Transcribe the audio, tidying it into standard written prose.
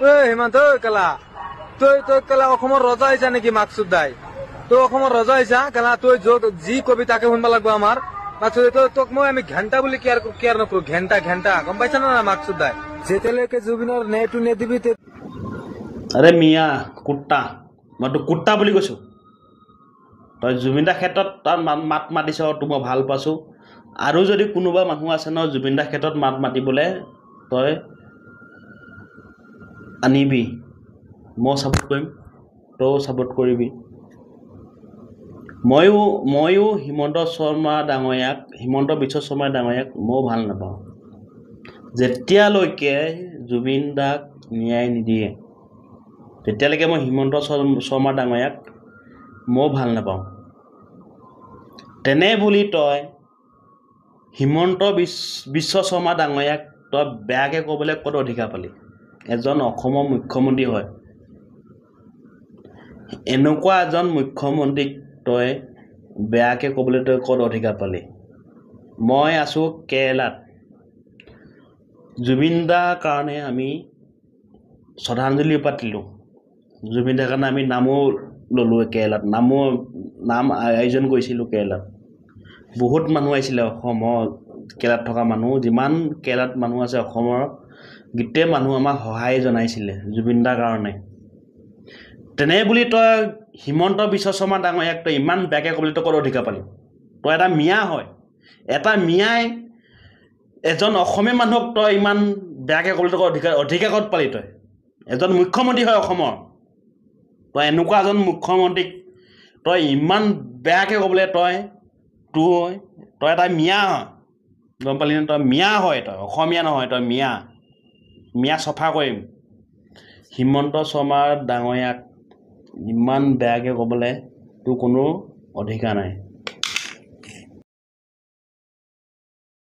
ঐ হিমন্ত, ঐ কেলা, তই কেলা অসমৰ ৰজা হৈছা নেকি? মাকচুদ দাই, তই অসমৰ ৰজা হৈছা কেলা? তই য'ত যি কবি তাকে শুনবা লাগব আমাৰ। মাকচুদ, তই তোক মই আমি ঘেণ্টা বুলি কেয়াৰ কেয়াৰ নকৰো। ঘেণ্টা ঘেণ্টা, গম পাইছা না নাই? মাকচুদ দাই, যেতিয়ালৈকে জুবিনৰ ন্যায়টো নিদিবি। আৰে মিয়া কুত্তা, মই তোক কুত্তা বুলি কৈছোঁ। তই জুবিন দাৰ ক্ষেত্ৰত তই মাত মাতিছ, তোক মই ভাল পাইছোঁ। আৰু যদি কোনোবা মানুহ আছে ন জুবিন দাৰ ক্ষেত্ৰত মাত মাতিবলৈ, তই আনিবি, ময়ো ছাপোৰ্ট কৰিম, তয়ো ছাপোৰ্ট কৰিবি। ময়ো হিমন্ত শৰ্মা ডাঙৰীয়াক, হিমন্ত বিশ্ব শৰ্মা ডাঙৰীয়াক ময়ো ভাল নাপাওঁ। যেতিয়ালৈকে জুবিন দাক ন্যায় নিদিয়ে, তেতিয়ালৈকে মই হিমন্ত শৰ্মা ডাঙৰীয়াক ময়ো ভাল নাপাওঁ। তেনে বুলি তই হিমন্ত বিশ্ব শৰ্মা ডাঙৰীয়াক তই বেয়াকৈ ক'বলৈ ক'ত অধিকাৰ পালি? এজন অসমৰ মুখ্যমন্ত্ৰী হয়, এনেকুৱা এজন মুখ্যমন্ত্ৰীক তই বেয়াকৈ ক'বলৈ তই ক'ত অধিকাৰ পালি? মই আছোঁ কেৰেলাত। জুবিন দাৰ কাৰণে আমি শ্ৰদ্ধাঞ্জলিও পাতিলোঁ, জুবিন দাৰ কাৰণে আমি নামো ল'লোঁ কেৰেলাত, নাম আয়োজন কৰিছিলোঁ কেৰেলাত। বহুত মানুহ আহিছিলে অসমৰ, কেৰেলাত থকা মানুহ, যিমান কেৰেলাত মানুহ আছে অসমৰ, গোটেই মানুহ আমাক সহায় জনাইছিলে জুবিন দাৰ কাৰণে। তেনে বুলি তই হিমন্ত বিশ্ব শৰ্মা ডাঙৰীয়াক তই ইমান বেয়াকৈ ক'বলৈ তই ক'ত অধিকাৰ পালি? তই এটা মিয়া হয়, এটা মিয়াই এজন অসমীয়া মানুহক তই ইমান বেয়াকৈ ক'বলৈ তই অধিকাৰ ক'ত পালি? তই এজন মুখ্যমন্ত্ৰী হয় অসমৰ, তই এনেকুৱা এজন মুখ্যমন্ত্ৰীক তই ইমান বেয়াকৈ ক'বলৈ তই এটা মিয়া হয়, গম পালি নে? তই মিয়া হয়, তই অসমীয়া নহয়, তই মিয়া। মিয়া চফা কৰিম। হিমন্ত শৰ্মা ডাঙৰীয়াক ইমান বেয়াকৈ ক'বলৈ তোৰ কোনো অধিকাৰ নাই।